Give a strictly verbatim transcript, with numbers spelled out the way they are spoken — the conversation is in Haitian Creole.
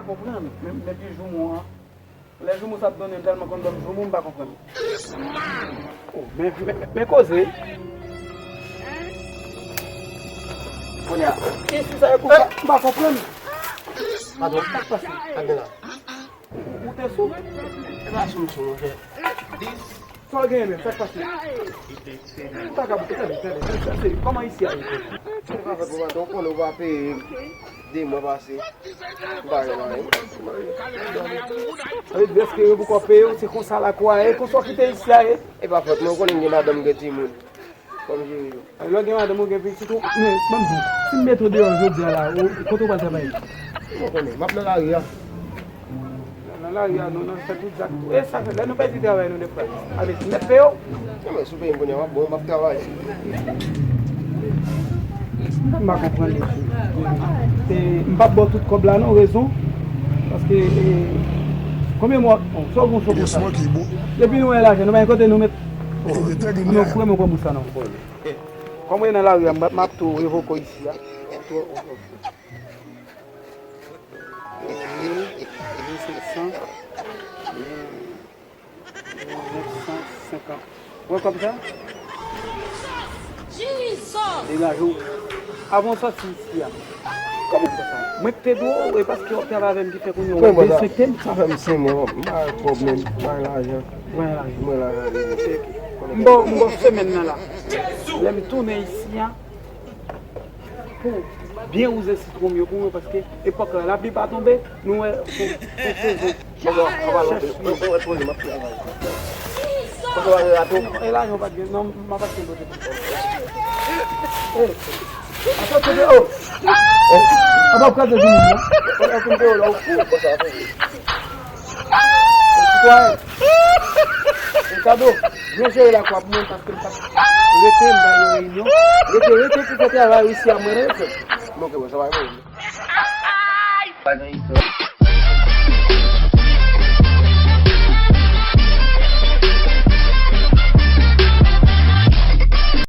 Pa konprann, men, men pi joumou an. Lè joumou sa ap donnen, m tèlman konn dòmi joumou, m pa konprann. Oh, men, men, men koze. Kounye a, isi sa yo konsa, m pa konprann. Patwon, sa k pase? Sa k gen la? Ou, ou te sou? E pa sou m sou, monchè. Sa w genyen menm, sa k pase? M pa ka boute, tande, tande, tande, tande, kòman isi a ye? Ou pa fè pou maten, ou konnen ou pa peye m. De mwa pase. M pa gen anyen. Sa vle di, èske yo poko peye w? Se konsa lakou a ye? Konsa w kite isi a ye? E pa fòt mwen, ou konnen m gen madanm, m gen timoun. Fò m jere yo. Lè w gen madanm ou gen pitit ou, men, ban m di w, si m mete w deyò jodi a la, ou, kote w pral travay? Ou konnen, m ap nan lari a. Nan lari a, nou, nou fè tout zak tou. E sa fè, lè nou pèdi travay nou defwa, ale, mèt peye w. Non, men si w peye m kounye a, m ap bon, m ap travay. M pa konprann li tou. E, m p ap ba w tout kòb la non, rezon. Paske, e, konbyen mwa, bon, sa w gon cho konsa. Depi nou wè lajan, nou pa gen kote nou met. An nou kouwe mwen pran bous sa non. Kòm w nan lari a, m ap, m ap tou revoke w isi a. Mil, mil senk san, mil, mil nèf san senkant. Wè kòb sa? E lajou. Avan w sòti isi a. Kòman w fè sa? Mwen k te dwe w, e paske w ap travay avè m ki fè kounye a w ap derespekte m. Sa fè m senk mwa, m pa gen kòb menm, m pa gen lajan. Mwen lajan. Mwen lajan. M ba w, m ba w semèn nan la. Lè m tounen isi a, pou byen wouze sitwon m yo pou mwen, paske epòk la, lapli pa tonbe, nou wè yon, yon sezon. Chèf li ye. E la, yo pa t gen, non, m ap achte pote pou. E, atò, kote, o. E, a pa kraze jounen, non? Kote a fin te yo la, ou fou, konsa, atò. Sitwayen. E kado, byen jere lakou a pou mwen, paske m t ap rete, m t al nan reyinyon. Rete, rete pou fè travay isi a mwen rete. Bon, ok, bon, sa va, bon. Pa gen istwa.